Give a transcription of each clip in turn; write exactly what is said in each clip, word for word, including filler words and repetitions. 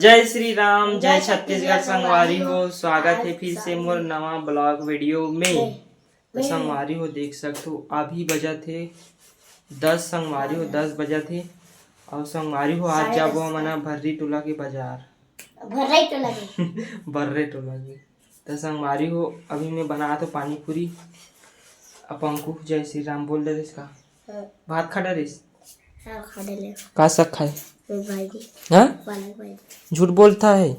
जय श्री राम, जय छत्तीसगढ़ संगवारी हो। स्वागत हे फिर से मोर नवा vlog video में। त संगवारी हो, देख सकथो, अभी बजत हे दस। संगवारी हो, दस बजत हे। अउ संगवारी हो, आज जाबो हमन ह भर्री टोला के बाजार। भर्री टोला के। भर्री टोला के। त संगवारी हो, अभी मैं बनात हो पानी पूरी। अब पंकु जय श्री राम बोल दे इसका। हाँ। भात खा डरिस? हाँ, खा डरे। का साग खाए? भाजी। हाँ? पालक भाजी। झूठ बोलता है।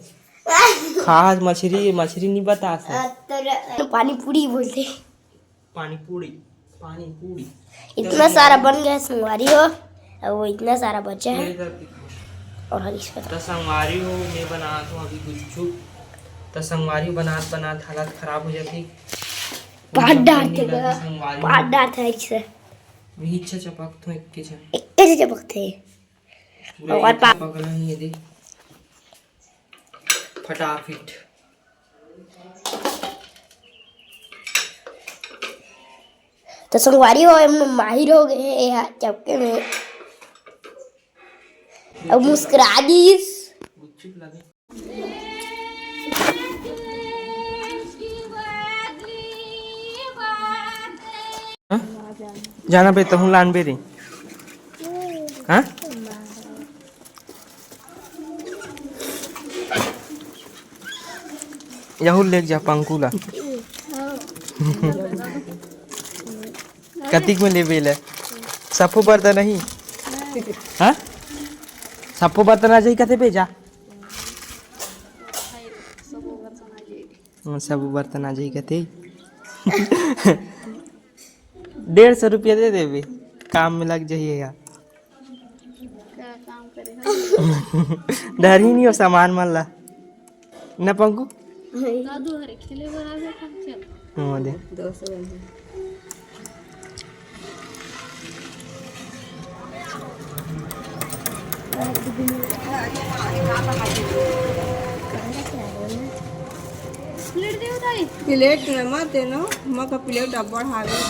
खा मछरी, मछरी नहीं बता सक। तो पानी पूरी बोलते। पानी पूरी, पानी पूरी। इतना सारा बन गया है संगवारी हो, अब वो इतना सारा बचा है। मेरे तरफ दिखाओ। और हरीश का तो संगवारी हो, मैं बनात हो अभी गुपचुप। तो संगवारी हो, बनात बनात हालत खराब हो जाती। पाट डारथे गा, संगवारी हो। पाट डारथे हरीश से। वही इच्छा चपक तो एक के छन। एक के चपक थे। पूरा और एक पा- चपक रहा है ये देख। फटाफट। तो संगवारी हो, हम माहिर हो गए हैं यार चपके में। अब मुस्कुरा दीस। गुपचुप लगे। हाँ? जाना बे, तहूँ लान बे रे। हाँ? यहू लेके जा पंकु ला। कतिक में लेबे ले? सफो बर्तन नहीं? हाँ? सफो बर्तन आ जाही कथे बे, जा। हाँ, सब बर्तन आ जाही कथे। डेढ़ सौ रुपया दे देबे, काम में लग जाही यार। का काम करे हो? डरही नहीं हो सामान मन ला। न पंकु? दादू हरे खेले बर आवे खर्चा। हाँ, दे। दो सौ है। प्लेट दे उठाई। प्लेट में मत देना, मका प्लेट अब्बड़ हावे।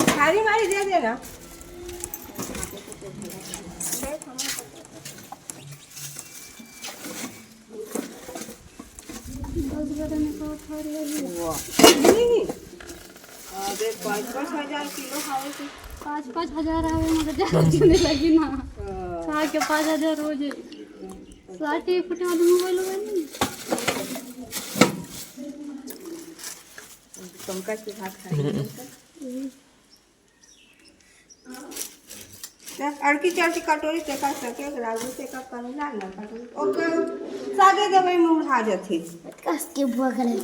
थारी मारी दे देना। दस ग्राम में का थारी है ये? वाह। नहीं। अबे, पाँच पाँच हजार किलो खावे के। पाँच पाँच हजार आवे, मगर ज्यादा चुने लगी ना। हाँ। खा के पाँच हजार रोज है। साठ एक फुटे वाला मोबाइल होगा नहीं। तुमका की हाथ खाए। अड़की चड़की कटोरी तेका सके, राजू तेका पानी ना, ना कटोरी। ओके, सागे देवे में उड़ा जाथे। कस के बुआ करे।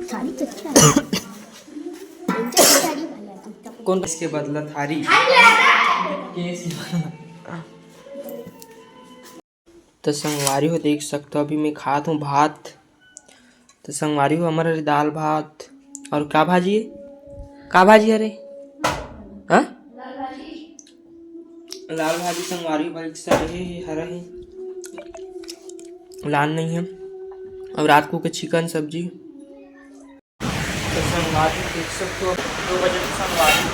साड़ी तो अच्छा है। कौन इसके बदला थारी? तो संगवारी हो, देख सकथो, अभी मैं खात हूँ भात। तो संगवारी हो, हमर हरे दाल भात और का भाजी है? का भाजी हरे? हाँ? लाल भाजी संगवारी हो, भाई, सब हे, हे, हरा है, लाल नहीं है। और रात को के चिकन सब्जी। तो संगवारी देख सकथो, दो बजे के संगवारी हो।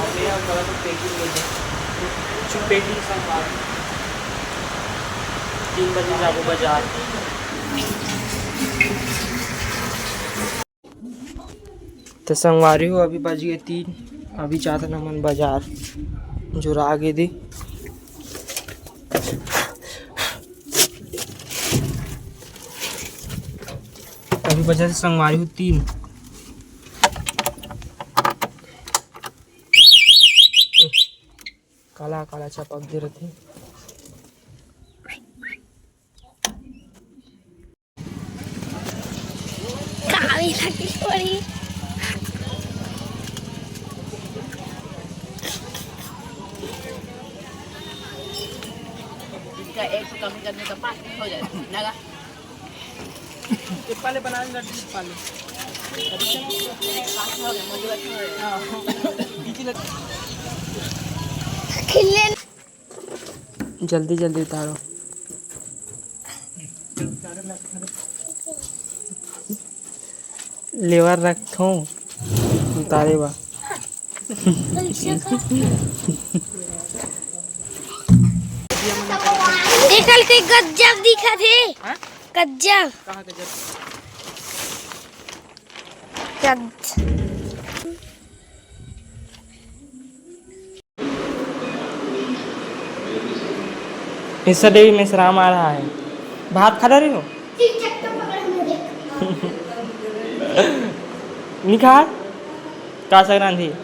अब ये हम करत packing में दे। कुछ packing संगवारी। तीन बजे जाबो बाजार। तो संगवारी हो, अभी बज गए तीन, अभी जात हन हमन बाजार, जुरा गे दे। अभी बजत हे संगवारी हो तीन। काला काला चपक दे रथे। काली लगी पड़ी। इसका एक तो कमी करने का पाँच हो जाए, लगा। ये पहले बना लेना, डिश पहले। पाँच हो गए, मुझे बच्चा हो गया। हाँ। खिल्ले। जल्दी जल्दी उतारो। लेवर रखथों उतारे बा। देखल के गजब दिखत हे। हाँ? गजब। कहाँ गजब? गज- ईसा देवी मेसराम आ रहा है। भात खा रहे हो? नहीं खा? का संग रांधी? हम्म।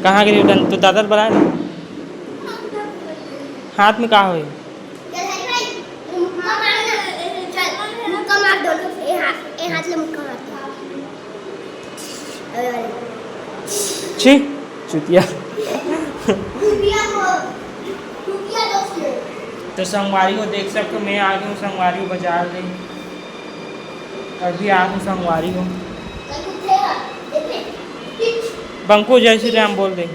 कहाँ के रिटर्न? तो दादा ल बलाए ना। हाथ में का होए? चल हरी भाई, मुक्का मार ना। चल, मुक्का मार दोनों। ए हाथ, ए हाथ ले मुक्का मार। अरे, अरे। छी, चुतिया। चुतिया को, चुतिया दोस्त ले। तो संगवारी हो, देख सकते हो, मैं आ गया हूँ संगवारी हो बाजार ले। अभी आ हूँ संगवारी हो। बंकू जय श्री राम बोल दे। जय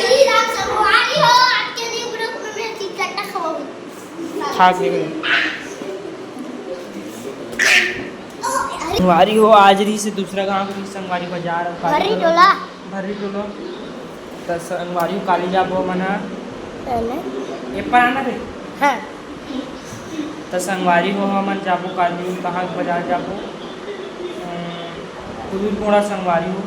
श्री राम संगवारी हो, आज के दिन ब्लॉग में मैं चिकन खवाऊँ। खा के गए। संगवारी हो, आज रही से दूसरा गांव के संगवारी बाजार, भर्री टोला। भर्री टोला। त संगवारी हो, काली जाबो हमन ह। पहले? ये पर आना रे। हाँ। त संगवारी हो, हमन जाबो काली, कहाँ के बाजार जाबो? अम, कुलूर कोड़ा संगवारी हो।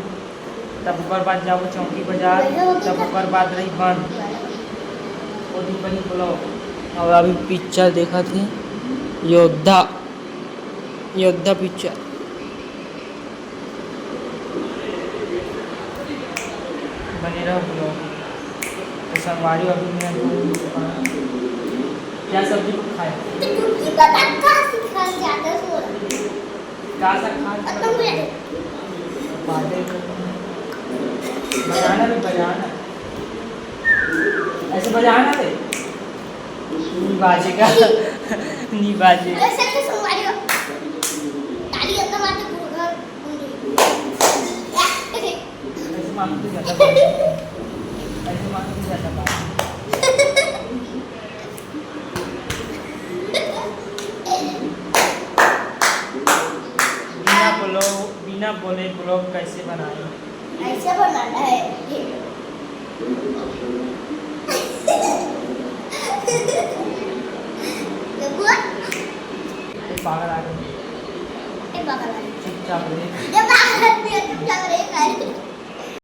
तब ओकर बाद जाबो चौकी बाजार, तब ओकर बाद रही बंद। ओ दिन बनी ब्लॉग। और अभी पिक्चर देखत हे योद्धा, योद्धा पिक्चर। बने रहो ब्लॉग। तो संगवारी अभी मैं क्या सब्जी खाए? तो टुटकी पता का सिखा ज्यादा सो। का सा खा? खत्म हो जाए। बाजे। बजाना रे, बजाना। ऐसे बजाना रे। नी बाजेगा। नी बाजेगा। ऐसे तो संगवारी हो। ताली इतना मारते पूरा घर गूंज उठे। ऐसे मारते ज्यादा बात। ऐसे मारते ज्यादा बात। बिना बोलो, बिना बोले ब्लॉग कैसे बनाए? ऐसे बनाना है। ये पागल आदमी। ये पागल आदमी। चुपचाप रहे। ये पागल आदमी है, चुपचाप रहे।